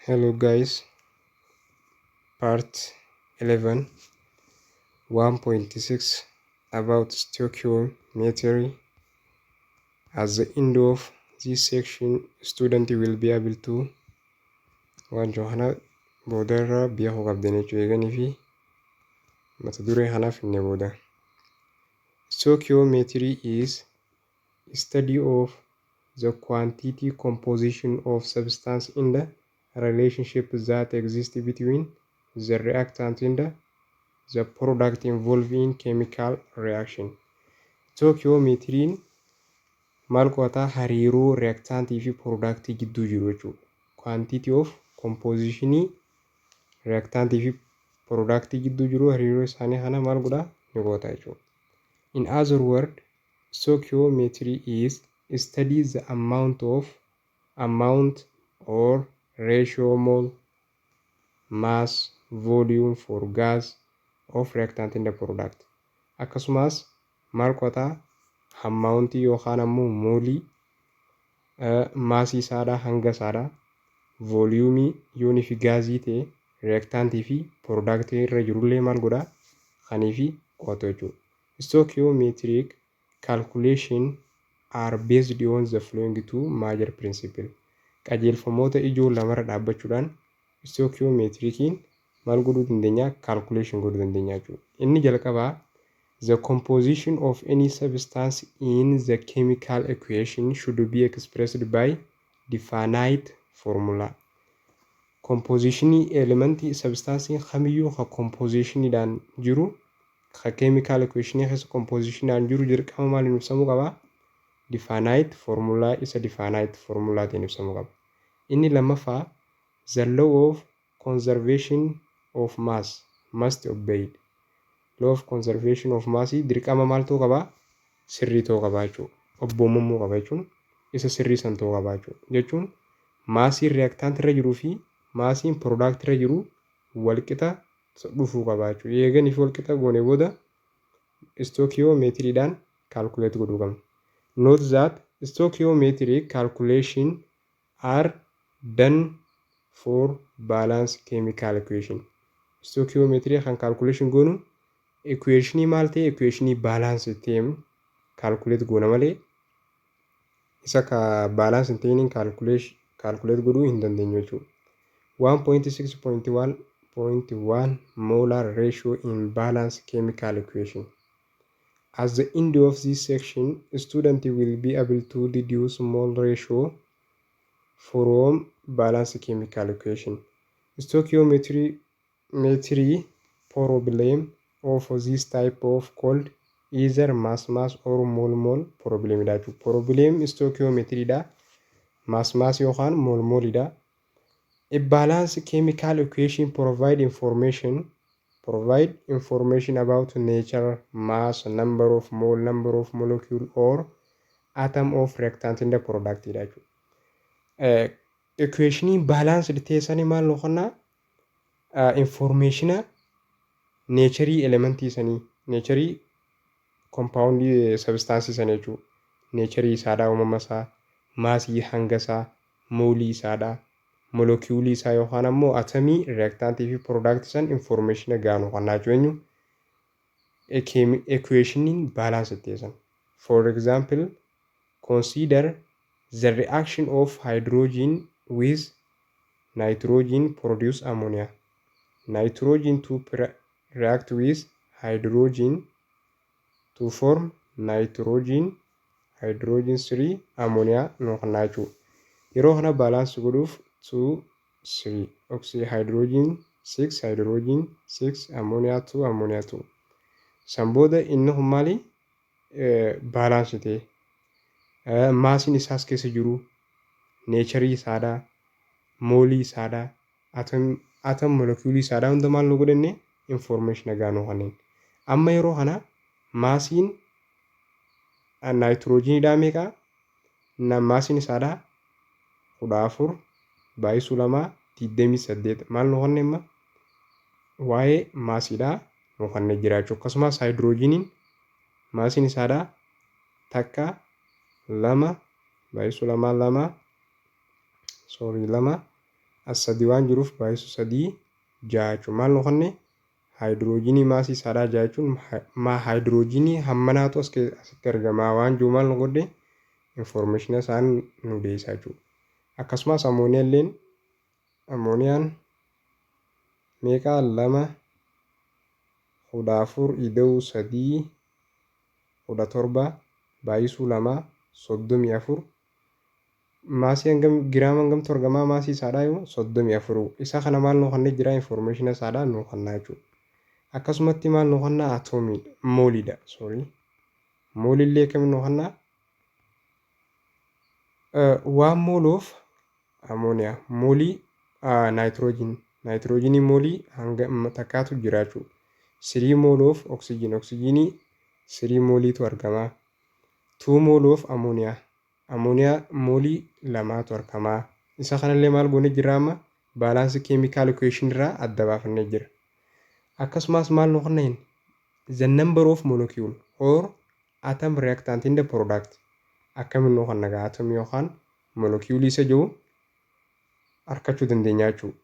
Hello guys, part 11 1.6 about stoichiometry. At the end of this section, student will be able to waan jiru kana boodarra beekuu qabdan jechuu eeganii fi mata duree kanaaf inni booda. Stoichiometry is study of the quantity composition of substance in the relationship that exists between the reactant and the product involved in chemical reaction. Stoichiometryn maal qo'ataa? Hariiroo reactantii fi productii gidduu jiru jechuudha. Quantity of compositionii reactantii fi productii gidduu jiru, hariiroo isaanii kana maal godhaa? Ni qo'ata jechuudha. In other word, stoichiometry is study the amount of amount or ratio mole, mass, volume for gas of reactant in the product. Akkasumas maal qo'ataa? Amountii yookaan ammoo moolii, massii isaadhaa, hanga isaadhaa, volumeii yoonii fi gaazii ta'e reactantii fi productii irra jirullee maal godhaa? Kanii fi qo'atu jechuudha. Stoichiometric calculation are based on the following two major principle. Qajeelfamoota ijoo lamarra dhaabbachuudhaan stoichiometriciin maal godhuu dandeenya? Calculation godhuu dandeenya jechuudha. Inni jalqabaa, the composition of any substance in the chemical equation should be expressed by definite formula. Compositionii elementii substance kamiyyuu ka compositioniidhaan jiru, ka chemical equation keessa compositioniidhaan jiru, dirqama maaliin ibsamuu qaba? Definite formula, isa definite formulaatiin ibsamuu qaba. Inni lammaffaa, the law of conservation of mass must obeyed. Law of conservation of mass dirqama maal ta'uu qabaa? Sirrii ta'uu qabaa jechuudha. Abboomamuu qaba jechuun isa sirrii san ta'uu qabaa jechuudha. Jechuun massiin reactant irra jiruu fi massiin product irra jiru walqixa dhufuu qabaa jechuudha. Eeganii fi walqixa goone booda stoichiometrydhaan calculate godhuu qabna. Note that stoichiometric calculation are done for balance chemical equation. Stoichiometry kan calculation goonu equationii maal ta'e? Equationii balance ta'e calculate goona malee isa ka balance hin ta'iniin calculate godhuu hin dandeenyu jechuudha. 1.6.1.1 Molar ratio in balance chemical equation. At the end of this section, student will be able to deduce mole ratio from balance chemical equation. Stoichiometry metry problem of this type of called either mass mass or mole mole problem dha jechuudha. Problem stoichiometry dha. Mass mass yookaan mole mole dha. A balance chemical equation provide information about nature, mass, number of mole, number of molecule or atom of reactant in the product dha jechuudha. Equationii balanced ta'e sanii maal nu kennaa? Informationa natureii elementii sanii, natureii compoundii substanceii sanii jechuudha. Natureii isaadhaa, uumama isaa, massii hanga isaa, moolii isaadhaa, moleculeii isaa yookaan ammoo atomii reactantii fi productii san informationa gahaa nu kennaa jechuudha. Eenyu? Equationiin balance ta'e san. For example, consider the reaction of hydrogen with nitrogen produce ammonia. Nitrogen to react with hydrogen to form nitrogen hydrogen 3 ammonia nu kennaa jechuudha. Yeroo kana balance godhuuf 2 3 oxy hydrogen 6 hydrogen 6 ammonia 2 ammonia 2. San booda inni kun maali? Balance ta'e. Massiin isaas keessa jiru, natureii isaadhaa, moolii isaadhaa, atom moleculeii isaadhaa hunda maal nu godhanne? Information gahaa nu kenneen. Amma yeroo kana massiin nitrogeniidhaa meeqaa? Massiin isaadhaa 14 baay'isuu lamaa 28. Maal nu kenne amma? Waa'ee massiidhaa nu kennee jira jechuudha. Akkasumas hydrogeniin massiin isaadhaa takka lama baay'isuu lamaa lama, sorry, lama As sadi waan jiruuf baay'isu sadii ja'a jechuudha. Maal nu kenne? Haayidroojinii maasii isaadhaa ja'a jechuun haayidroojinii hammanaatu asitti argama waan jiru maal nu godhe, information isaan nu deebisa jechuudha. Akkasumas amooniyaa illeen, amooniyaan meeqaa? 2, 14 ida'uu sadii 17, baay'isuu lama 34. Maasii hangam, giraama hangamtu argamaa maasii isaadhaa yoo? 34. Isa kana maal nu kennee jira? Information isaadhaa nu kennaa jechuudha. Akkasumatti maal nu kennaa? Atoomii mooliidha, sorry, moolillee akkamiin nu kennaa? 1 mole of ammonia, moolii naayitiroojiin, naayitiroojiinii moolii hanga takkaatu jira jechuudha. 3 mole of oxygen, oksijiinii 3 mooliitu argama. 2 mole of ammonia, amooniyaa moolii lamaatu argama. Isa kanallee maal goone jira amma? Balance chemical equation irraa adda baafannee jira. Akkasumas maal nu kenneen? The number of molecule or atom reactant in the product akkamiin nu kenna gaa? Atomii yookaan molecule isa jiru argachuu dandeenya jechuudha.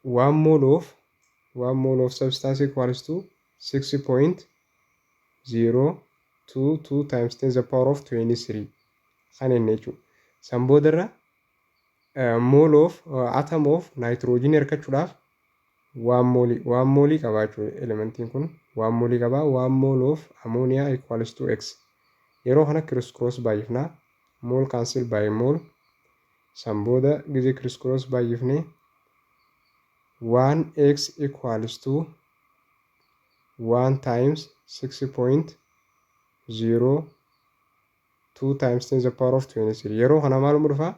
1 mole of substance equals to 6.022 times 10 the power of 23 kan inni jechuudha. San boodarra mole of atom of nitrogen argachuudhaaf 1 moolii qaba jechuudha. Elementiin kun 1 moolii qaba. 1 mole of ammonia equals to x. Yeroo kana criss cross baay'ifnaa, mole cancel by mole. San booda gizee criss cross baay'ifnee 1 x equals to 1 times 6.02 times 10 the power of 23. Yeroo kana maaluma dhufa?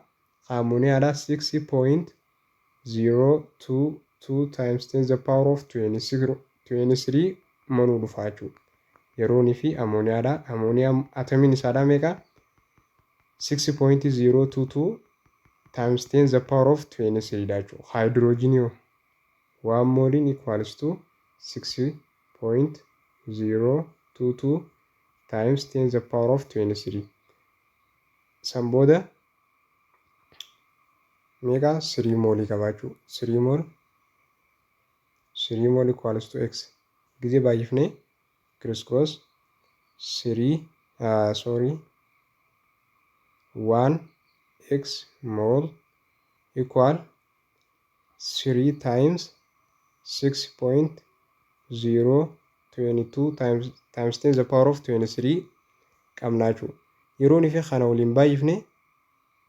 Amooniyaadha, 6.022 times 10 the power of 23 manuu dhufa jechuudha. Yeroonii fi amooniyaadha. Amooniyaa atomiin isaadha meeqa? 6.022 times 10 the power of 23 dha jechuudha. Haayidroojinii 1 mooliin equals to 6.022 times 10 the power of 23. San booda meeqa? 3 moolii qabaachuu, 3 mole, 3 mole equals to x. Gizee baay'ifnee criss cross 3, sorry, 1 x mole equal 3 times 6.022 times 10 the power of 23 qabnaa jechuudha. Yeroo nuyi kana waliin baay'ifne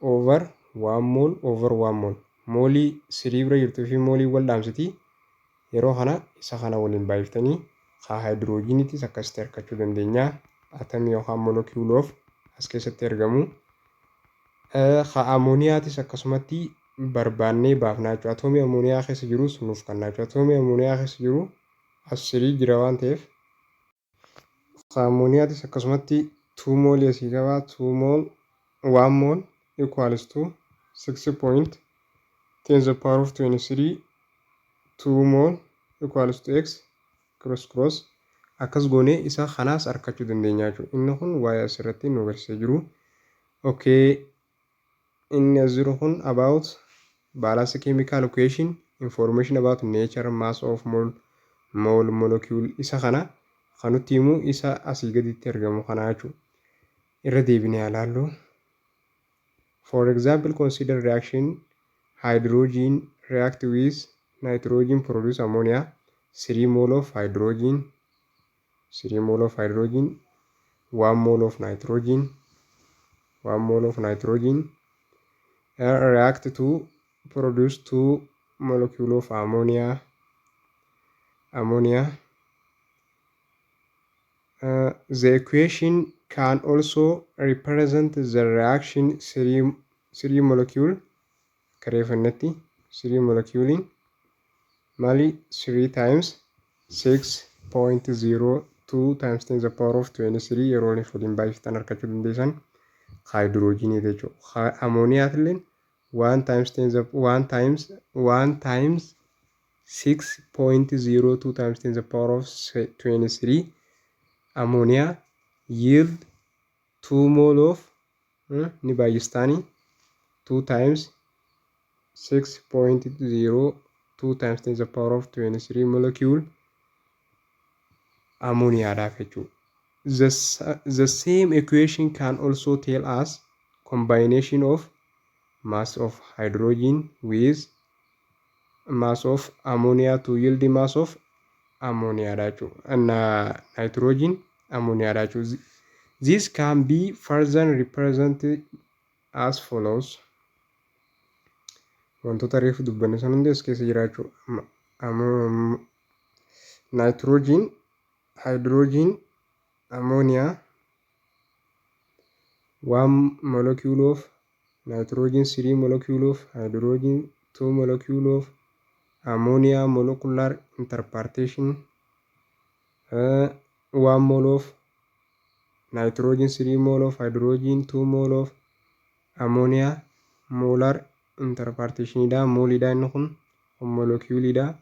over 1 mole over 1 mole, moolii 3 bira jirtuu fi moolii wal dhaamsitii. Yeroo kana isa kana waliin baay'iftanii haa haayidroojiniitis akkasitti argachuu dandeenya. Atamii yookaan molecule of as keessatti argamu. Haa amooniyaatis akkasumatti barbaannee baafnaa jechuudha. Atoomii amooniyaa keessa jirus nuuf kennaa jechuudha. Atoomii amooniyaa keessa jiru as 3 jira waan ta'eef. Haa amooniyaatis akkasumatti 2 moolii asii qabaa, 2 mole, 1 mole equals to 6 point 10 the power of 23, 2 mole equals to x. Cross cross akkas goonee isa kanaas argachuu dandeenya jechuudha. Inni kun waa'ee asirratti nu agarsiisaa jiru. Okay, inni as jiru kun about balance chemical equation, information about nature, mass of mole molecule, isa kana kan nutti himu isa asii gaditti argamu kana jechuudha. Irra deebinee ilaallu. For example, consider reaction hydrogen react with nitrogen produce ammonia. 3 mole of hydrogen, 3 mole of hydrogen, 1 mole of nitrogen, 1 mole of nitrogen react to produce 2 molecule of ammonia. Ammonia. The equation can also represent the reaction three molecule kareeffannetti. 3 molecule maali? 3 times 6.02 times 10 the power of 23. Yeroo inni waliin baay'iftan argachuu dandeessan haayidroojinii jechuudha. Amooniyaatillee 1 times 10 the 1 times 1 times 6.02 times 10 the power of 23 ammonia yield 2 mole of ni baay'istaanii 2 times 6.0. 2 times 10 the power of 23 molecule ammoniaadhaaf jechuudha. The same equation can also tell us combination of mass of hydrogen with mass of ammonia to yield mass of ammonia jechuudha. Nitrogen ammonia jechuudha. This can be further represented as follows. Wantoota reefu dubbanne san hundi as keessa jira jechuudha. Nitrogen, hydrogen, ammonia, one molecule of nitrogen, three molecule of hydrogen, two molecule of ammonia, molecular interpretation, one mole of nitrogen, three mole of hydrogen, two mole of ammonia, molar interpretationidha. Mooliidha inni kun moleculeidha.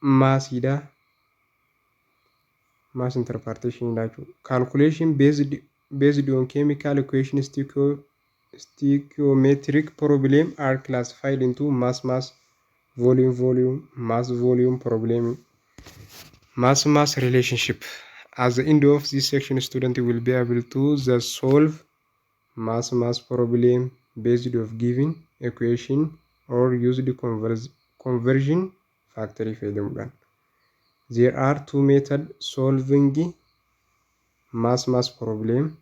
Massiidha. Mass interpretationidha jechuudha. Calculation based on chemical equation stoichiometric problem are classified into mass mass, volume volume, mass volume problem. Mass mass relationship. At the end of this section, student will be able to the solve mass mass problem based of given equation or used conversion factor fayyadamuudhaan. There are two method solving mass mass problem.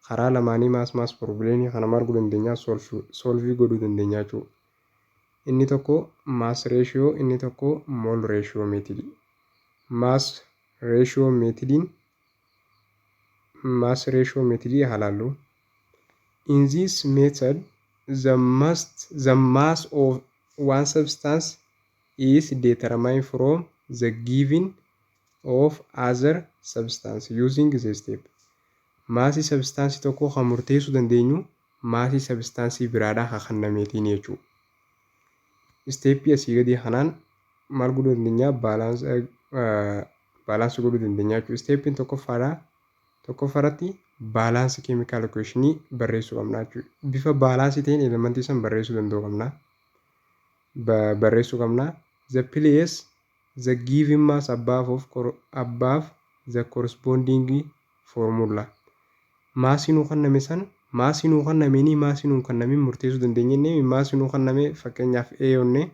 Karaa lamaanii mass mass problem kana maal godhuu dandeenya? Solve godhuu dandeenya jechuudha. Inni tokko mass ratio, inni tokko mole ratio method. Mass ratio methodiin, mass ratio method haa ilaallu. In this method, the mass of one substance is determined from the given of other substance using the step. Massii substaansii tokkoo kan murteessuu dandeenyu massii substaansii biraadhaa kan kennameetiin jechuudha. Steppii asii gadii kanaan maal godhuu dandeenya? Balance godhuu dandeenya jechuudha. Steppiin tokkoffaadhaa. Tokkoffaarratti balance chemical equationii barreessuu qabna jechuudha. Bifa balance ta'een elementii san barreessuu danda'uu qabna. Barreessuu qabna. The place the given mass above the corresponding formula. Massii nuu kenname san, massii nuu kennameenii, massii nuu kennameen murteessuu dandeenya. Inni massii nuu kenname, fakkeenyaaf A yoonnee,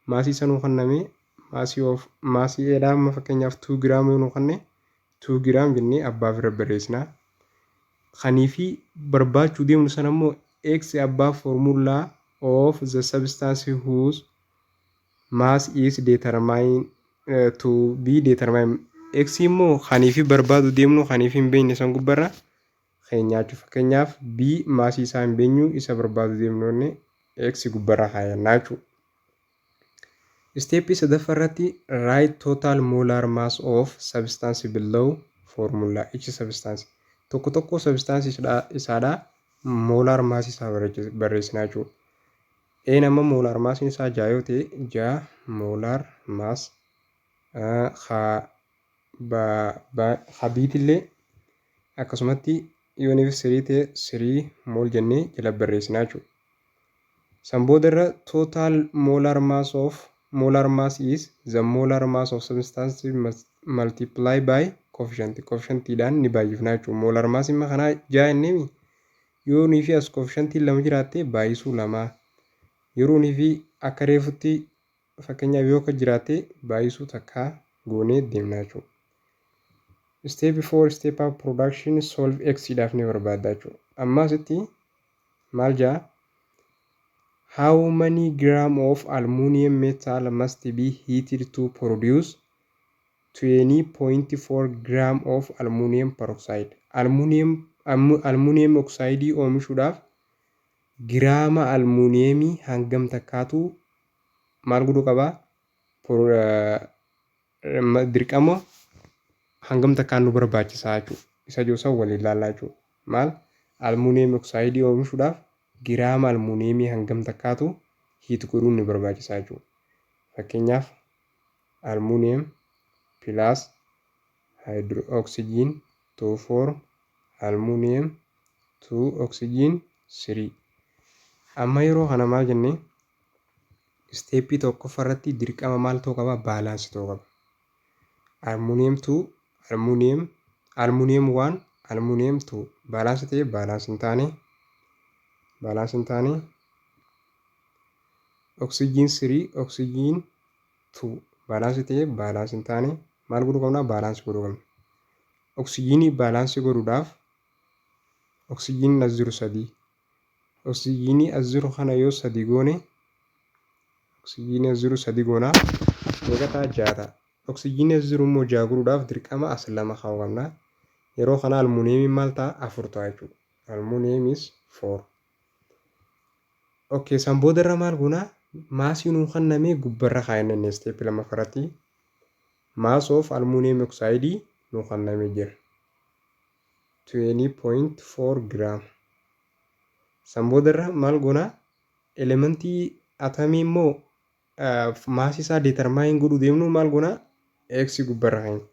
massii isa nuu kenname, massii of massii A dhaa amma fakkeenyaaf 2 giraam yoo nuu kenne, 2 giraam jennee above irra barreessina. Kanii fi barbaachuu deemnu sana immoo x above formula of the substance whose mass is determined to be determined. X immoo kanii fi barbaadu deemnu, kanii fi hin beekne san gubbarra keenyaa jechuudha. Fakkeenyaaf B massii isaa hin beeknu, isa barbaadu deemnu inni x gubbarra kaayannaa jechuudha. Steppii sadaffaa irratti write total molar mass of substance below formula each substance. Tokko tokko substance isaadhaa molar mass isaa barreessinaa jechuudha. Een amma molar massiin isaa 6 yoo ta'e, 6 molar mass, haa B'tillee akkasumatti yooniif 3 ta'e, 3 mole jennee jala barreessinaa jechuudha. San booda irra total molar mass of molar mass is the molar mass of substance multiply by coefficient. Coefficientiidhaan ni baay'ifna jechuudha. Molar mass imma kanaa 6 jenneemi, yoonii fi as coefficientiin 2 jiraatte, baay'isuu 2. Yeroonii fi akka reefutti, fakkeenyaaf yoo akka jiraatte, baay'isuu 1 goonee deemna jechuudha. Step 4, step up production, solve x dhaaf ni barbaadda jechuudha. Amma asitti maal jaa? How many gram of aluminum metal must be heated to produce 20.4 gram of aluminum peroxide? Aluminum oxide oomishuudhaaf giraama almuuniyeemii hangam takkaatu maal godhuu qabaa? Dirqama hangam takkaan nu barbaachisaa jechuudha. Isa jiru san waliin ilaallaa jechuudha. Maal, almuuniyeem oxide oomishuudhaaf giraama almuuniyeemii hangam takkaatu heat godhuun nu barbaachisaa jechuudha. Fakkeenyaaf aluminium plus oxygen to form aluminium 2 oxygen 3. Amma yeroo kana maal jennee? Step tokkoffaa irratti dirqama maal ta'uu qaba? Balance ta'uu qaba. Aluminium 2, aluminium, aluminium 1, aluminium 2 balance ta'e, balance hin taane, balance hin taane. Oxygen 3, oxygen 2 balance ta'e, balance hin taane. Maal godhuu qabna? Balance godhuu qabna. Oksijiinii balance godhuudhaaf oksijiiniin as jiru sadii. Oksijiinii as jiru kana yoo sadi goone, oksijiinii as jiru sadi goonaa, meeqa ta'a? Ja'a ta'a. Oksijiinii as jiru immoo ja'a godhuudhaaf dirqama as lama kaa'uu qabna. Yeroo kana almuuniyeemiin maal ta'a? Afur ta'a jechuudha. Aluminium is four. Okay, san boodarra maal goonaa? Mass nuu kennamee gubbarra kaa'annee step lammaffaarratti mass of aluminium oxide nuu kennamee jira. 20.4 gram. San boodarra maal goonaa? Elementii atamii immoo mass isaa determine godhuu deemnu maal goonaa? X gubbarra keenya.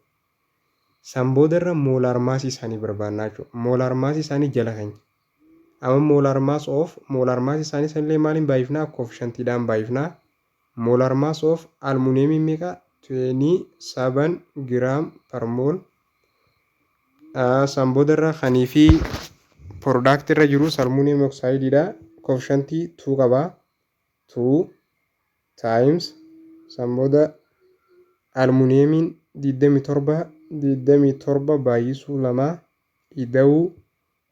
San boodarra molar mass isaanii barbaannaa jechuudha. Molar mass isaanii jala keenya. Amma molar mass of molar mass isaanii sanillee maaliin baay'ifnaa? Coefficientiidhaan baay'ifnaa. Molar mass of aluminiumiin meeqa? 27 gram per mole. San boodarra kanii fi product irra jiru aluminium oxideidha. Coefficient 2 qaba. 2 times san booda aluminiumiin 27, 27 baay'isuu 2 ida'uu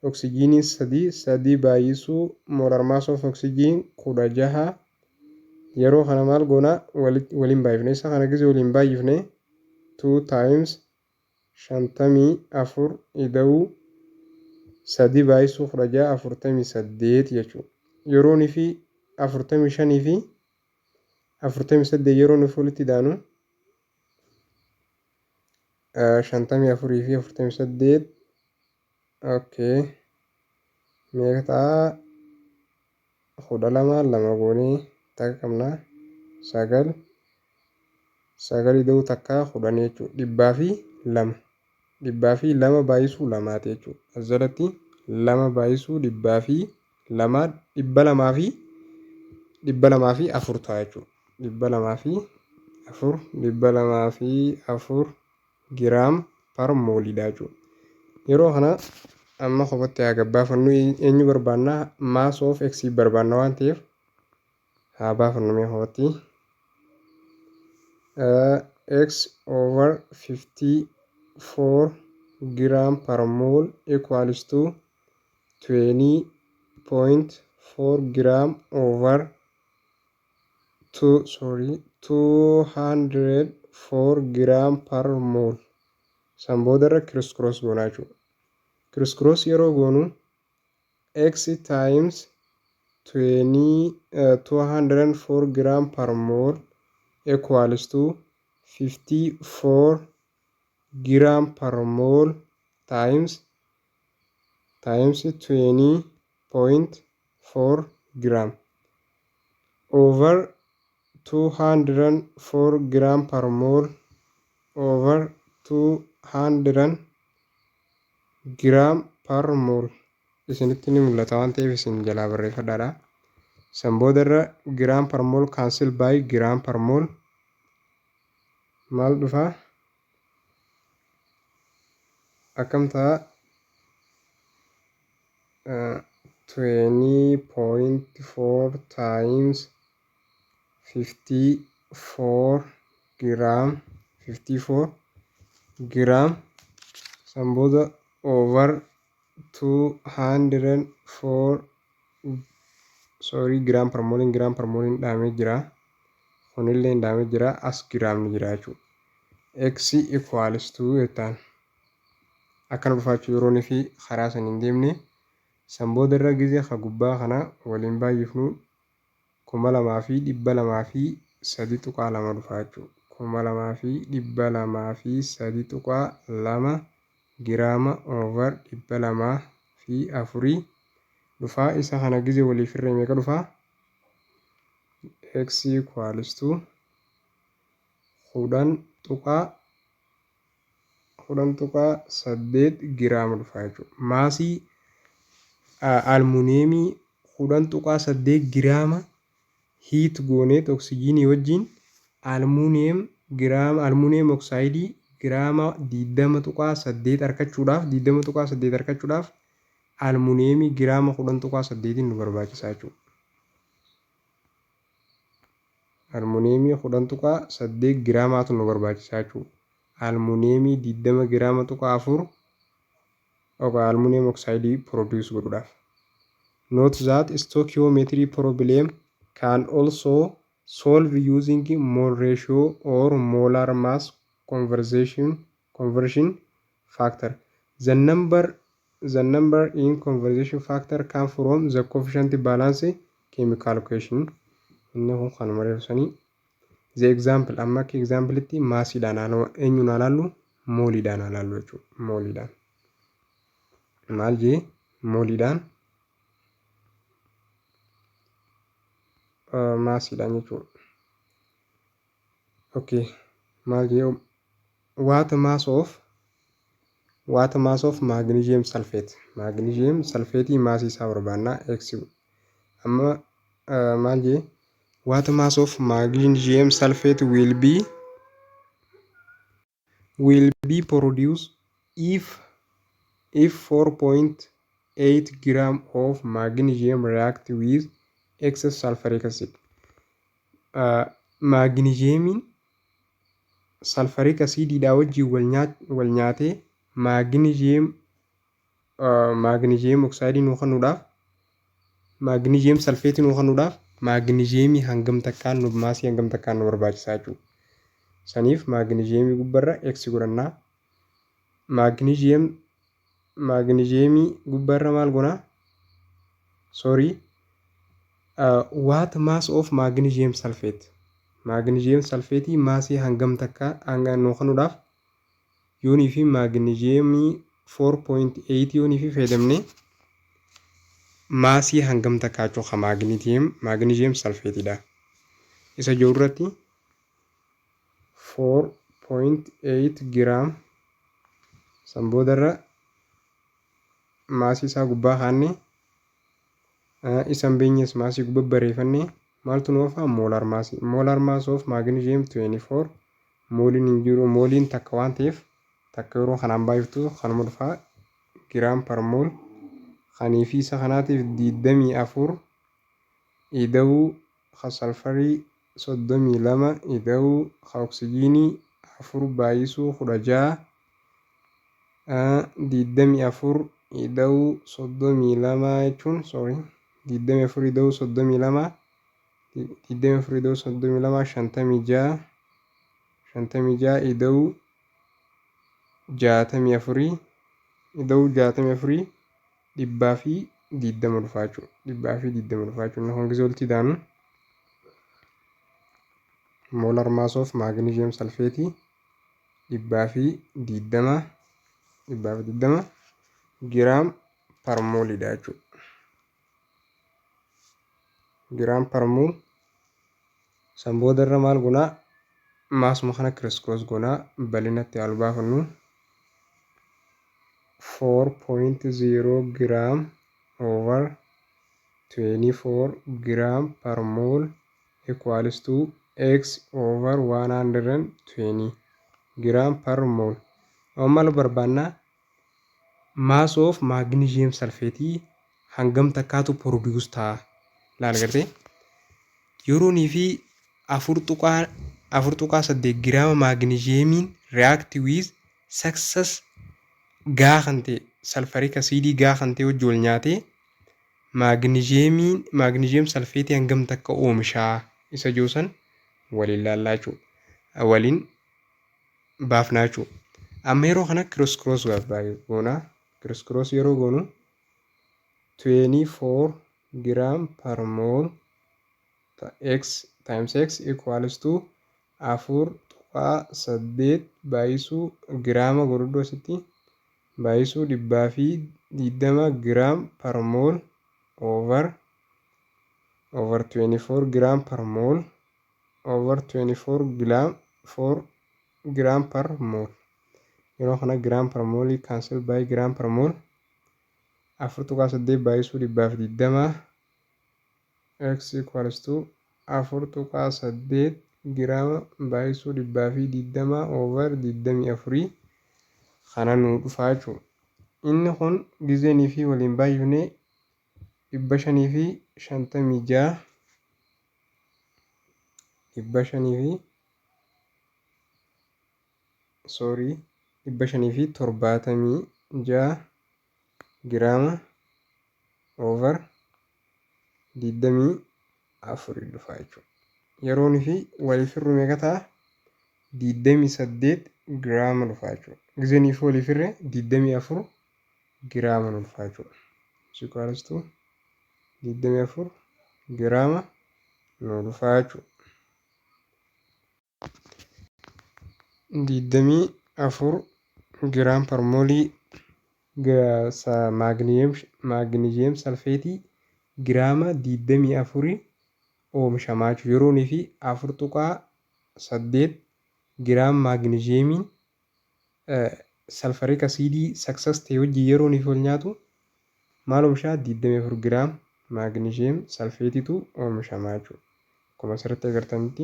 oksijiiniin 3, 3 baay'isuu molar mass of oxygen 16. Yeroo kana maal goona? Waliin baay'ifne. Isa kana gisee waliin baay'ifne, 2 times 54 ida'uu 3 baay'isuu 16, 48 jechuudha. Yeroonii fi 45 fi 48 yeroo nuuf walitti daanu, 54 fi 48, okay, meeqa ta'a? 12, lama goonee takka qabna, sagal, sagal ida'uu takka 10 jechuudha. 102, 102 baay'isuu lamaati jechuudha. As jalatti lama baay'isuu 102, 204 ta'a jechuudha. 204, 204 gram per moleiidha jechuudha. Yeroo kana amma kophatti haa gabbaafannu. Eenyu barbaannaa? Mass of x barbaanna waan ta'eef haa baafannu mee kophatti. X over 54 gram per mole equals to 20.4 gram over 2, sorry, 204 gram per mole. San boodarra criss cross goonaa jechuudha. Criss cross yeroo goonu, x times 20 204 gram per mole equals to 54 gram per mole times 20.4 gram over 204 gram per mole over 200 gram per mole. Isinitti ni mul'ata waan ta'eef isin jalaa barreeffadhaadha. San boodarra gram per mole cancel by gram per mole. Maal dhufa? Akkam ta'a? 20.4 times 54 gram, 54 gram, san booda over 204, sorry, gram per moleiin gram per moleiin dhaamee jira. Kunillee dhaamee jira. As gramni jira jechuudha. X equals to jettaan akkana dhufaachuu yeroo fi karaa san hin deemne. San booda irra gizee ka gubbaa kana waliin baay'ifnu, 2203.2 dhufa jechuudha. 2203.2 giraama over 204 dhufaa. Isa kana gizee waliif hirree meeqa dhufaa? X equals to 10.8 giraama dhufa jechuudha. Mass almuuniyeemii 10.8 giraama. Heat gooneet oksijiinii wajjin almuuniyeem giraama almuuniyeem oksaayidii giraama 20.8 argachuudhaaf, 20.8 argachuudhaaf almuuniyeemii giraama 10.8 nu barbaachisaa jechuudha. Almuuniyeemii 10.8 giraamaatu nu barbaachisaa jechuudha. Almuuniyeemii 20 giraama tuqaa afur almuuniyeem oksaayidii produce godhuudhaaf. Note that stoichiometry problem can also solve using mole ratio or molar mass conversion factor. The number in conversion factor come from the coefficient balance chemical equation. Inni kun kanuma reebsanii. The example, amma akka exampletti massiidhaan eenyuun haa laallu? Mooliidhaan haa laallu jechuudha. Mooliidhaan. Maal jee? Mooliidhaan, massiidhaan jechuudha. Okay. Maal jee? What mass of magnesium sulfate? Magnesium sulfate massii isaa barbaannaa, x. Amma maal jee? What mass of magnesium sulfate will be produced if 4.8 gram of magnesium react with excess sulfuric acid? Magnesiumiin sulfuric acidiidhaa wajjin wal nyaatee magnesium oxide nuu kennuudhaaf, magnesium sulfate nuu kennuudhaaf, magnesiumii hangam takkaan nu massii hangam takkaan nu barbaachisaa jechuudha. Saniif magnesiumii gubbarra x godhannaa. Magnesiumii gubbarra maal goonaa? Sorry. What mass of magnesium sulfate? Magnesium sulfate massii hangam takka hanga nuu kennuudhaaf, yoonii fi magnesiumii 4.8 yoonii fi fayyadamne, massii hangam takkaa jechuudha magnesium sulfateidha. Isa jiru irratti 4.8 giraam san boodarra massii isaa gubbaa kaanne, isan beenyes massii gubbaa barreeffannee, maaltu nu hafaa? Molar massii. Molar mass of magnesium 24. Mooliin hin jiru, mooliin takka waan ta'eef takka yeroo kanaan baay'iftu kanuma dhufaa, gram per mole. Kanii fi isa kanaatiif 24 ida'uu ka salfarii 32 ida'uu ka oksijiinii afur baay'isuu 16, 24 ida'uu 32 jechuun, sorry, 24 ida'uu 32, 24 ida'uu 32, 56, 56 ida'uu 64, ida'uu 64, 120 dhufaa jechuudha. 120 dhufaa jechuudha. Kun gisee walitti idaanu molar mass of magnesium sulfate 120, 120 gram per moleidha jechuudha. Gram per mole. San boodarra maal goonaa? Massuma kana criss cross goonaa, bal'inatti haal baafannu. 4.0 gram over 24 gram per mole equals to x over 120 gram per mole. Amma maal barbaannaa? Mass of magnesium sulfate hangam takkaatu produce ta'a? Laal gartee, yeroonii fi 4.8 giraama magnesiumiin react with excess gaa kan ta'e sulfuric acidii gaa kan ta'e wajji wal nyaatee magnesiumiin magnesium sulfate hangam takka oomishaa isa jiru san waliin laallaa jechuudha. Waliin baafnaa jechuudha. Amma yeroo kana criss cross goonaa. Criss cross yeroo goonu 24 gram per mole x times x equals to 4.8 baay'isuu giraama gurguddoo asitti baay'isuu 120 gram per mole over 24 gram per mole over 24 gram 4 gram per mole. Yeroo kana gram per mole cancel by gram per mole. 4.8 baay'isuu 120 x equals to 4.8 giraama baay'isuu 120 over 24 kana nuu dhufaa jechuudha. Inni kun gizeenii fi waliin baay'ifnee 556, 500 fi, sorry, 576 giraama over 24 dhufaa jechuudha. Yeroon fi waliif hirru meeqa ta'a? 28 giraama dhufaa jechuudha. Gizeenii fi waliif hirre 24 giraama nu dhufaa jechuudha. Is equals to 24 giraama nu dhufaa jechuudha. 24 gram per moolii magnesium sulfateii giraama 24 oomishamaa jechuudha. Yeroonii fi 4.8 giraam magnesiumiin sulfuric acidii success ta'e wajjin yeroonii fi wal nyaatu maal oomishaa? 24 giraam magnesium sulfateiitu oomishamaa jechuudha. Akkuma asirratti agartanitti,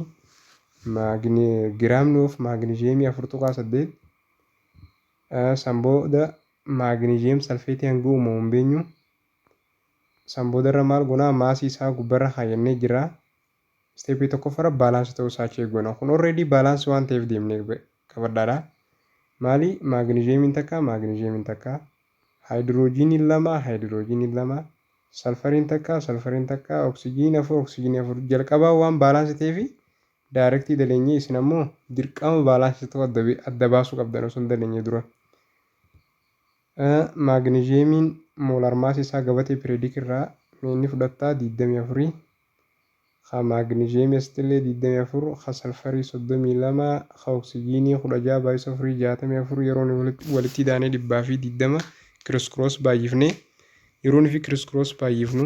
giraamni of magnesiumii 4.8, san booda magnesium sulfateii hanga uumamu hin beenyu. San boodarra maal goonaa? Massii isaa gubbarra kaayyannee jira. Stepii tokkoffarra balanceii ta'uu isaa check goona. Kun already balanceii waan ta'eef deemnee qabadhaadha. Maali? Magnesiumiin takka, magnesiumiin takka, haayidiroojiiniin lama, haayidiroojiiniin lama, sulfuriin takka, sulfuriin takka, oksijiin afur, oksijiinii afur. Jalqabaa waan balanceii ta'eef directii daleenyee, isin ammoo dirqama balanceii ta'uu adda baasuu qabdan osoo hin daleenye dura. Magnesiumiin molar massii isaa gabatee periodic irraa inni fudhattaa 24, ka magnesiumii asittillee 24, ka sulfurii 32, ka oksijiinii 16 baay'isa afurii 64. Yeroon walitti daanee 120 criss cross baay'ifnee, yeroon fi criss cross baay'ifnu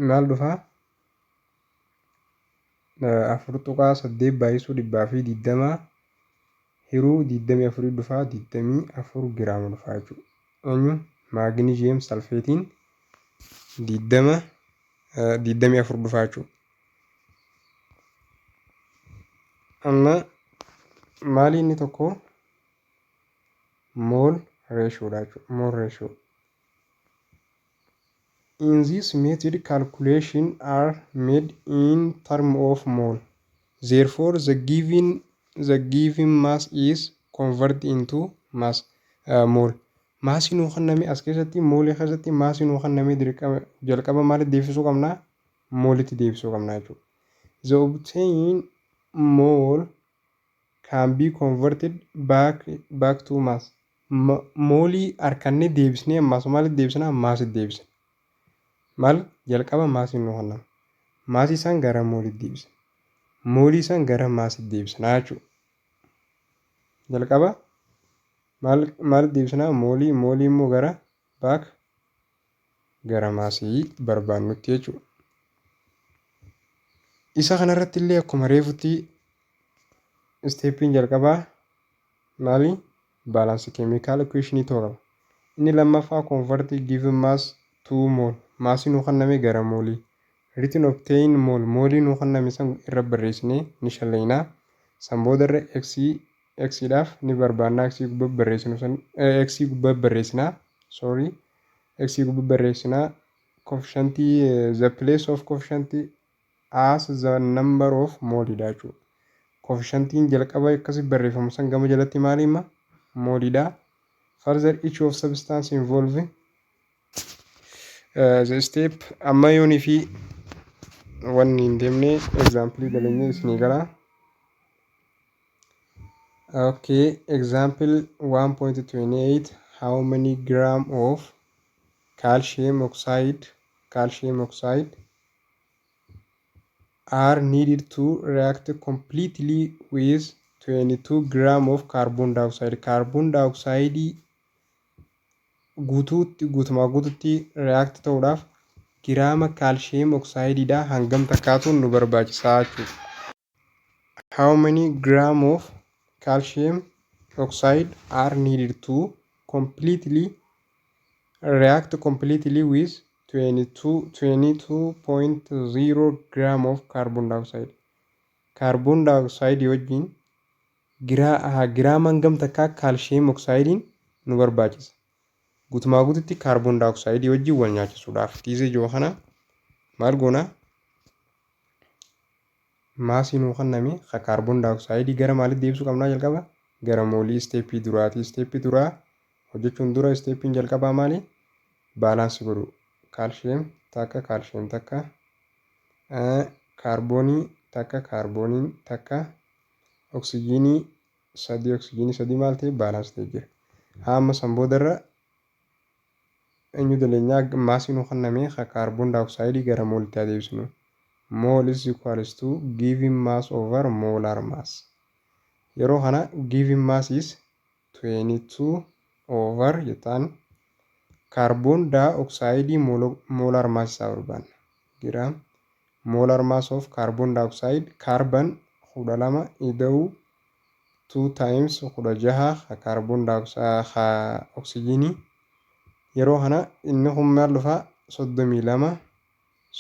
maal dhufaa? 4.8 baay'isuu 120 hiruu 24 dhufaa, 24 giraama dhufaa jechuudha. Eenyu? Magnesium sulfateiin 24 dhufaa jechuudha. Amma maali inni tokko? Mole ratiodha jechuudha. Mole ratio. In this method, calculation are made in term of mole. Therefore, the given mass is converted into mass mole. Massii nuu kenname as keessatti, moolii keessatti massii nuu kenname dirqama jalqaba maalitti deebisuu qabnaa? Moolitti deebisuu qabnaa jechuudha. The obtained mole can be converted back to mass. Moolii harkannee deebisnee ammas maalitti deebisnaa? Massitti deebisna. Maal? Jalqaba massiin nuu kennama. Massii isaan gara moolitti deebisna. Moolii isaan gara massitti deebisnaa jechuudha. Jalqaba maal maalitti deebisnaa? Moolii, moolii immoo gara back gara massii barbaannutti jechuudha. Isa kanarratti illee akkuma reefutti stepiin jalqabaa maali? Balance chemical equationii ta'uu qaba. Inni lammaffaa convert given mass to mole. Massii nuu kenname gara moolii. Written obtain mole. Moolii nuu kenname san irra barreessinee ni shallaynaa. San boodarra x x dhaaf ni barbaannaa, x gubbaa barreessinu san x gubbaa barreessinaa, sorry, x gubbaa barreessinaa. Coefficientii, the place of coefficient as the number of moolidha jechuudha. Coefficientiin jalqaba akkasi barreeffamu san gama jalatti maali hima? Moolidha. Further, each of substance involved the step. Amma yoonii fi wanni hin deemne example daleenye isinii galaa. Okay, example 1.28. How many gram of calcium oxide are needed to react completely with 22 gram of carbon dioxide? Carbon dioxide guutuutti, guutumaa guututti react ta'uudhaaf giraama calcium oxideidha hangam takkaatu nu barbaachisaa jechuudha. How many gram of calcium oxide are needed to completely react completely with 22 22.0 gram of carbon dioxide. Carbon dioxide wajjin giraama hangam takkaa calcium oxideiin nu barbaachisa? Guutumaa guututti carbon dioxide wajjin wal nyaachisuudhaaf giizee jiru kana maal goona? Massii nuu kenname ka carbon dioxide gara maalitti deebisuu qabnaa? Jalqaba gara moolii, steppii duraati. Steppii duraa hojjechuun dura steppiin jalqabaa maali? Balance godhu. Calcium takka, calcium takka, kaarboonii takka, kaarbooniin takka, oksijiinii sadii, oksijiinii sadii maal ta'e? Balance ta'e jira. Amma san boodarra eenyu daleenyaa? Massii nuu kenname ka carbon dioxide gara moolitti adeemsinu. Mole is equals to given mass over molar mass. Yeroo kana given mass is 22 over jettaan carbon dioxide molar mass isaa barbaanna. Gram molar mass of carbon dioxide, carbon 12 ida'uu 2 times 16 carbon dioxide oksijiinii. Yeroo kana inni kun maal dhufaa? 32.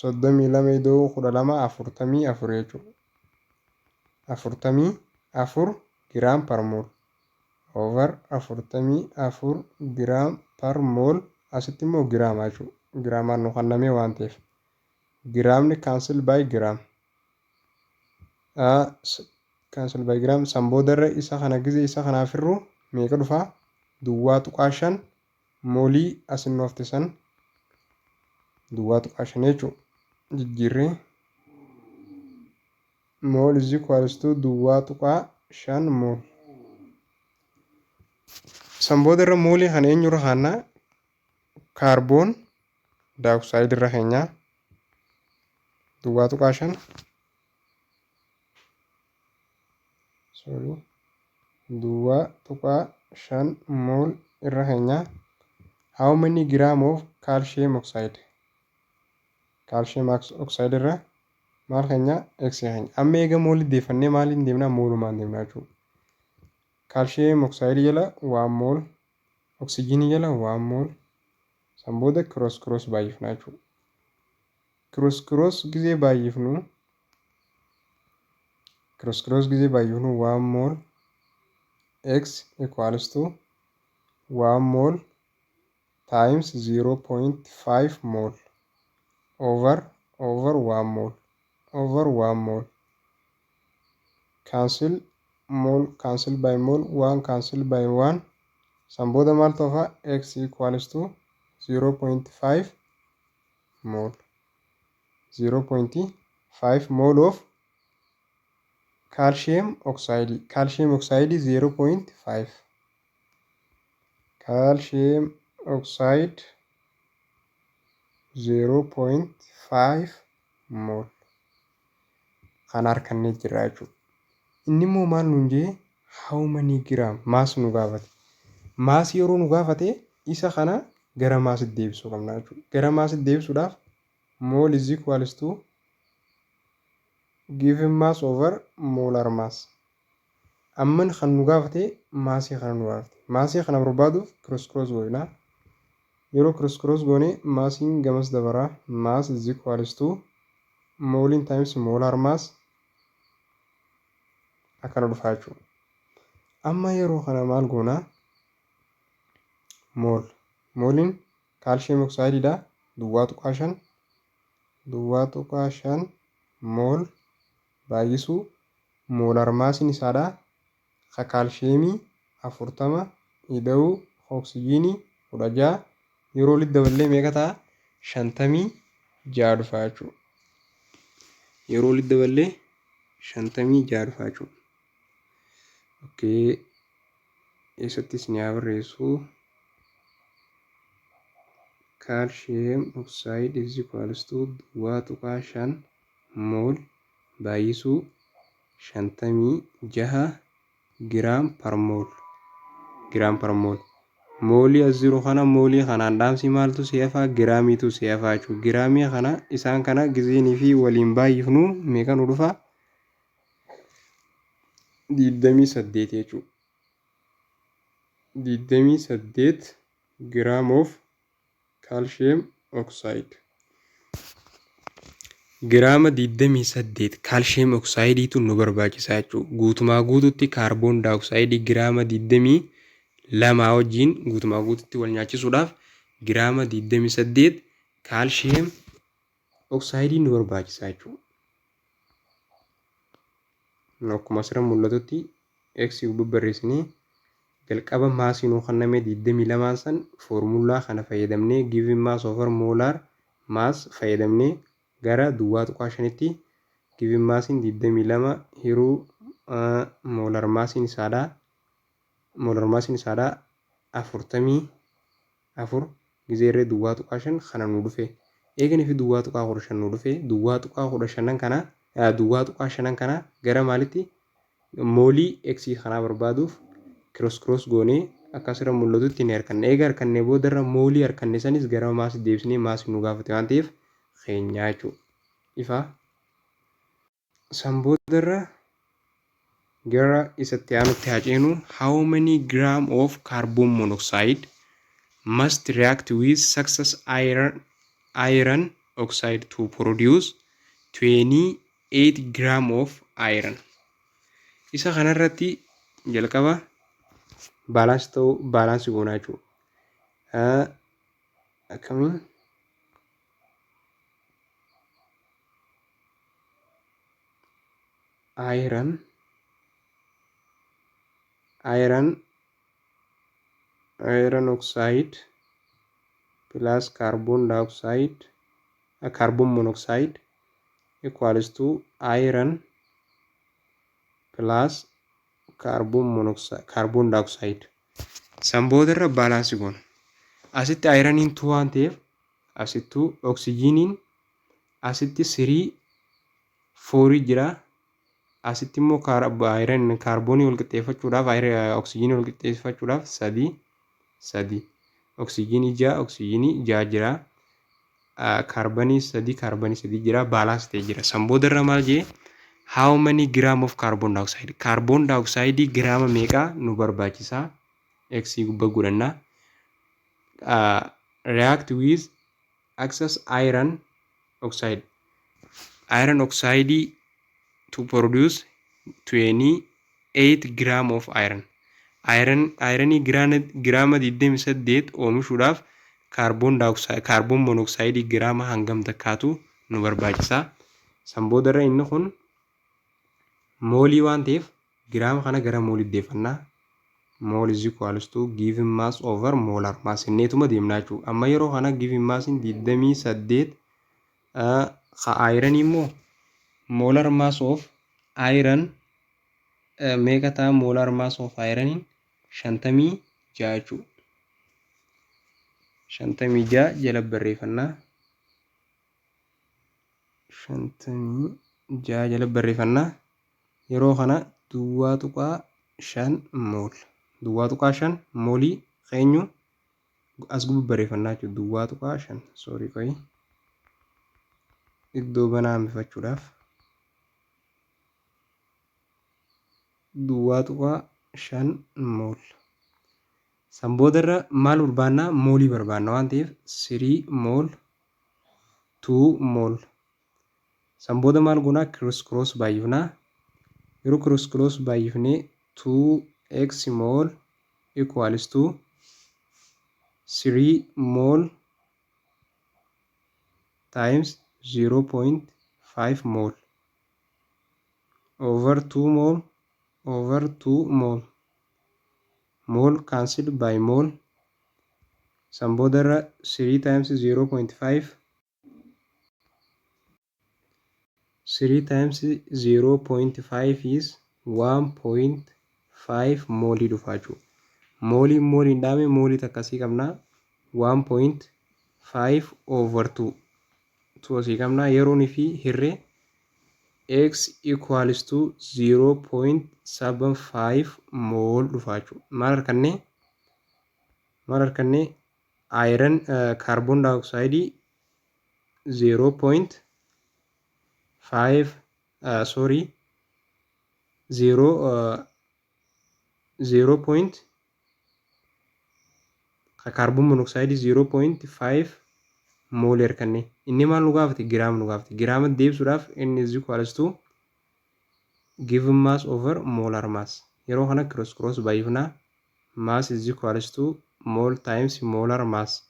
32 ida'uu 12, 44 jechuudha. 44 gram per mole over 44 gram per mole. Asitti immoo giraama jechuudha. Giraamaan nu kennamee waan ta'eef. Giraamni cancel by gram. Cancel by gram. San boodarra isa kana gizee isa kanaaf hir'u meeqa dhufaa? 0.5 moolii asin nu hafte san 0.5 jechuudha. Jijjiirree mole is equals to 0.5 mole. San boodarra moolii kana eenyurra kaannaa? Carbon dioxide irra keenyaa. 0.5, sorry, 0.5 mole irra keenyaa. How many gram of calcium oxide? Calcium oxide irra maal keenyaa? X keenya. Amma eega moolii deeffannee maaliin deemnaa? Moolumaan deemnaa jechuudha. Calcium oxide jala 1 mole, oksijiinii jala 1 mole. San booda cross cross baay'ifnaa jechuudha. Cross cross gizee baay'ifnu, cross cross gizee baay'ifnu, 1 mole x equals to 1 mole times 0.5 mole over 1 mole over 1 mole. Cancel mole, cancel by mole, 1 cancel by 1. San booda maal ta'ufa? X equals to 0.5 mole, 0.5 mole of calcium oxide. Calcium oxide 0.5, calcium oxide 0.5 mole kan harkannee jirra jechuudha. Inni immoo maal nuun jee? How many gram mass nu gaafate. Massii yeroo nu gaafate isa kana gara massitti deebisuu qabna jechuudha. Gara massitti deebisuudhaaf mole is equals to given mass over molar mass. Amman kan nu gaafate massii kana nu gaafate. Massii kana barbaaduuf cross cross goona. Yeroo cross cross goone massiin gamas dabaraa. Mass is equals to mooliin times molar mass akkana dhufaa jechuudha. Amma yeroo kana maal goonaa? Mole. Mooliin calcium oxideiidha. 0.5, 0.5 mole baay'isuu molar massiin isaadha. Ka calciumii 40 ida'uu oksijiinii 16 yeroo walitti daballee meeqa ta'a? 56 dhufa jechuudha. Yeroo walitti daballee 56 dhufa jechuudha. Okay. Eessattis ni haa barreessu. Calcium oxide is equals to 0.5 mole baay'isuu 56 gram per mole, gram per mole. Moolii as jiru kana moolii kanaan dhaamsi maaltu si hafaa? Giraamiitu si hafaa jechuudha. Giraamii kana isaan kana gizeenii fi waliin baay'ifnu meeqa nu dhufa? 28 jechuudha. 28 gram of calcium oxide. Giraama 28 calcium oxideiitu nu barbaachisa jechuudha. Guutumaa guututti carbon dioxideii giraama 22 wajjin guutumaa guututti wal nyaachisuudhaaf giraama 28 calcium oxideii nu barbaachisa jechuudha. Akkuma asirra mul'atutti x barreessinee, jalqaba massii nuu kenname 22 san foormulaa kana fayyadamnee, given mass over molar mass fayyadamnee, gara 0.5tti given massiin 22 hiruu molar massiin isaadhaa 44 gizee irree 0.5 kana nu dhufe. Eeganii fi 0.15 nu dhufe. 0.15 kana, 0.5 kana gara maalitti, moolii x kanaa barbaaduuf cross cross goonee akka asirra mul'atutti ni harkanna. Eega harkannee boodarra moolii harkanne sanis gara massii deebisnee massii nu gaafate waan ta'eef keenyaa jechuudha. Ifa san boodarra gara isatti aanutti haa ceenu. How many gram of carbon monoxide must react with excess iron oxide to produce 28 gram of iron? Isa kanarratti jalqaba balance ta'uu, balance goonaa jechuudha. Akkamiin? Iron oxide plus carbon dioxide, carbon monoxide equals to iron plus carbon monoxide, carbon dioxide. San boodarra balance goona. Asitti ironiin two waan ta'eef asittuu oksijiiniin asitti three fourii jira. Asitti immoo iron kaarboonii wal qixxeeffachuudhaaf, oksijiinii wal qixxeeffachuudhaaf sadii sadii, oksijiinii ja'a, oksijiinii ja'a jira. Kaarbanii sadii, kaarbanii sadii jira, balance ta'ee jira. San boodarra maal jee? How many gram of carbon dioxide, carbon dioxide giraama meeqaa nu barbaachisaa? X gubbaa godhannaa. React with excess iron oxide, iron oxide to produce 28 gram of iron. Ironii giraama 28 oomishuudhaaf carbon dioxide, carbon monoxide giraama hangam takkaatu nu barbaachisaa? San boodarra inni kun moolii waan ta'eef giraama kana gara mooliitti deeffannaa. Mole is equals to given mass over molar mass inneetuma deemnaa jechuudha. Amma yeroo kana given massiin 28, ka ironii immoo molar mass of iron meeqa ta'a? Molar mass of ironiin 56 jechuudha. 56 jala barreeffannaa. 56 jala barreeffannaa. Yeroo kana 0.5 mole. 0.5 moolii keenyu as gubbaa barreeffannaa jechuudha. 0.5, sorry, qoyi, iddoo banaa hambifachuudhaaf 0.5 mole. San boodarra maal barbaannaa? Moolii barbaanna waan ta'eef 3 mole, 2 mole. San booda maal goonaa? Cross cross baay'ifnaa. Yeroo cross cross baay'ifnee 2x mole equals to 3 mole times 0.5 mole over 2 mole over 2 mole, mole cancelled by mole. San boodarra 3 times 0.5, 3 times 0.5 is 1.5 moolii dhufa jechuudha. Mooliin mooliin dhaame, moolii takkasii qabnaa, 1.5 over 2, 2 asii qabnaa. Yeroon fi hirree x equals to 0.75 mole dhufa jechuudha. Maal harkannee? Maal harkannee? Iron, carbon dioxide 0.5, sorry, 0 0 point carbon monoxide 0.5 Moolii harkanne. Inni maal nu gaafate? Giraama nu gaafate. Giraama deebisuudhaaf inni is equals to given mass over molar mass. Yeroo kana cross cross baay'ifnaa. Mass is equals to mole times molar mass.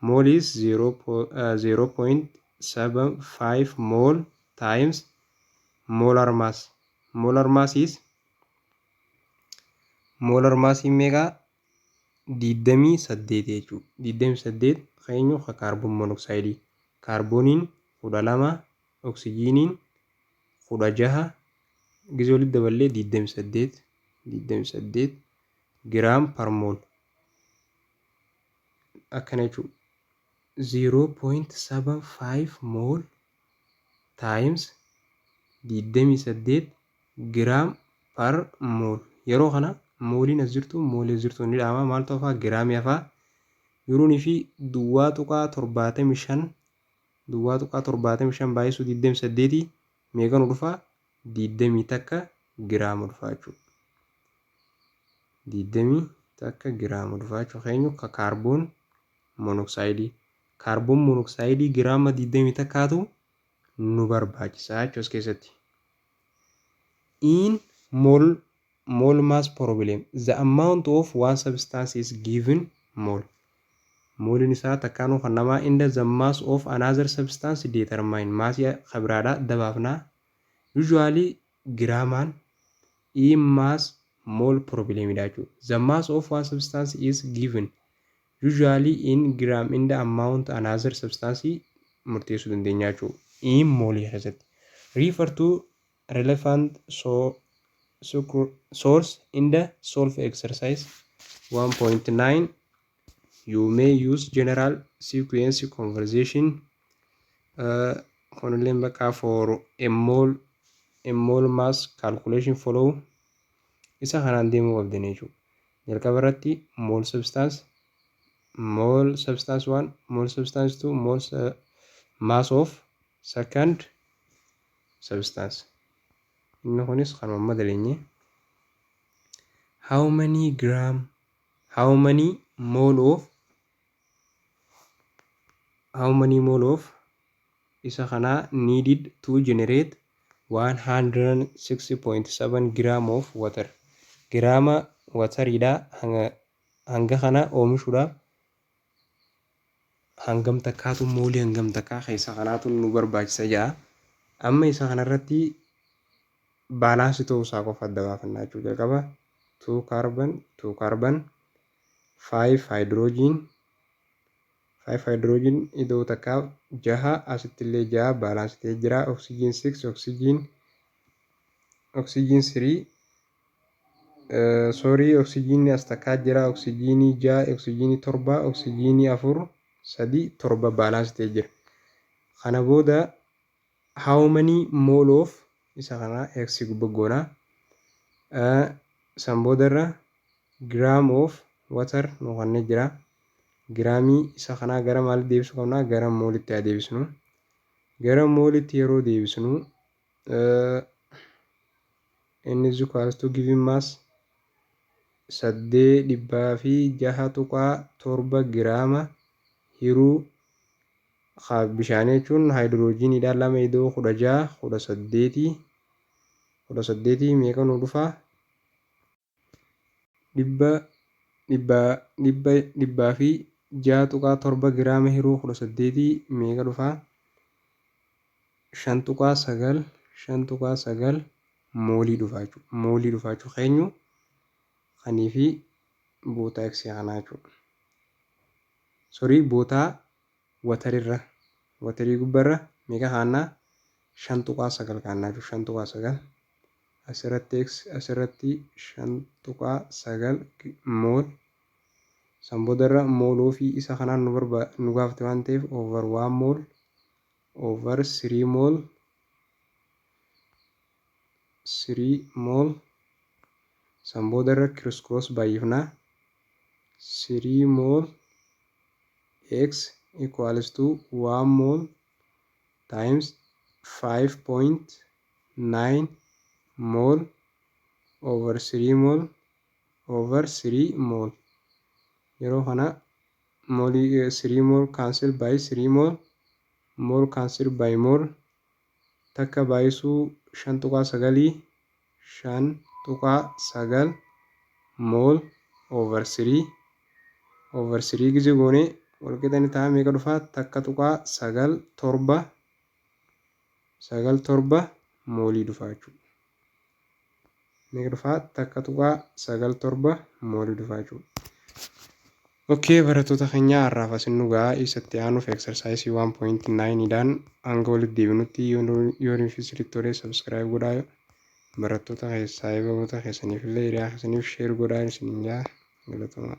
Mole is 0.75 mole times molar mass. Molar mass is, molar mass meeqa? 28 jechuudha. 28 keenyu ka carbon monoxide. Kaarbooniin 12, oksijiiniin 16, gisee walitti daballee 28, 28 gram per mole akkana jechuudha. 0.75 mole times 28 gram per mole. Yeroo kana mooliin as jirtu, moolii as jirtu ni dhaama. Maaltu hafaa? Giraamii hafaa. Yeroonii fi 0.75, 0.75 baay'isuu 28 meeqa nu dhufaa? 21 giraama dhufaa jechuudha. 21 giraama dhufaa jechuudha. Keenyu ka carbon monoxide. Carbon monoxide giraama 21tu nu barbaachisaa jechuudha as keessatti. In mole mass problem, the amount of one substance is given mole. Mooliin isaa takkaanuu kan namaa in the mass of another substance determine. Maasii kabiraadhaa dabaafnaa. Usually giraamaan in mass mole problem dha jechuudha. The mass of one substance is given usually in gram in the amount another substance murteessuu dandeenya jechuudha. In moolii keessatti. Refer to relevant source in the solve exercise 1.9. You may use general sequence conversation. Kunilleen bakka for a mole mass calculation follow isa kanaan deemuu qabdan jechuudha. Jalqaba irratti mole substance, mole substance 1, mole substance 2, mole mass of second substance. Inni kunis kanuma madaleenye. How many gram, how many mole of, how many mole of isa kanaa needed to generate 106.7 gram of water? Giraama wateriidha hanga kana oomishuudhaaf hangam takkaatu, moolii hangam takkaa keessa kanaatu nu barbaachisa jedha. Amma isa kanarratti balance ta'uu isaa qofa adda baafannaa jechuudha. Jalqaba 2 carbon, 2 carbon, 5 hydrogen, 5 hydrogen iddoo takkaaf jaha, asitti illee jaha balance ta'ee jira. Oxygen 6, oxygen, oxygen 3, sorry, oxygen as takkaa jira, oxygenii jaha, oxygenii torba, oxygenii afur, sadi, torba balance ta'ee jira. Kana booda how many mole of isa kana x gubba goonaa. San boodarra gram of water nu kennee jira. Giraamii isa kanaa gara maalitti deebisuu qabnaa? Gara moolitti haa deebisnu. Gara moolitti yeroo deebisnu inni is equals to given mass 806.7 giraama hiruu bishaanii jechuun haayidroojiniidhaan lama idoo 16, 18, 18 meeqa nu dhufaa? Dhibba dhibba dhibba 106.7 giraama hiruu 18 meeqa dhufaa? 5.9, 5.9 moolii dhufaa jechuudha. Moolii dhufaa jechuudha. Keenyu kanii fi bootaa x kanaa jechuudha. Sorry, bootaa waterirra, waterii gubbarra meeqa kaannaa? 5.9 kaannaa jechuudha. 5.9 asirratti x, asirratti 5.9 mole. San boodarra mole ofii isa kanaan nu barbaada nu gaafate waan ta'eef over 1 mole over 3 mole, 3 mole. San boodarra cross cross baay'ifnaa. 3 mole x equals to 1 mole times 5.9 mole over 3 mole over 3 mole. Yeroo kana Moolii 3 mole cancel by 3 mole, mole cancel by mole. Takka baay'isuu 5.9, 5.9 mole over 3 over 3 gize goone walqixani ta'a. Meeqa dhufaa? 1.97 97 moolii dhufaa jechuudha. Meeqa dhufaa? 1.97 moolii dhufaa jechuudha. Okay, barattoota keenya, har'aaf asin nu gahaa. Isatti aanuuf exercise 1.9 dhaan hanga walitti deebinutti, yoo sirriitti tole subscribe godhaa, barattoota saahiboota keessaniif illee, hiriyaa keessaniif share godhaa isiniin jaa. Galatoomaa.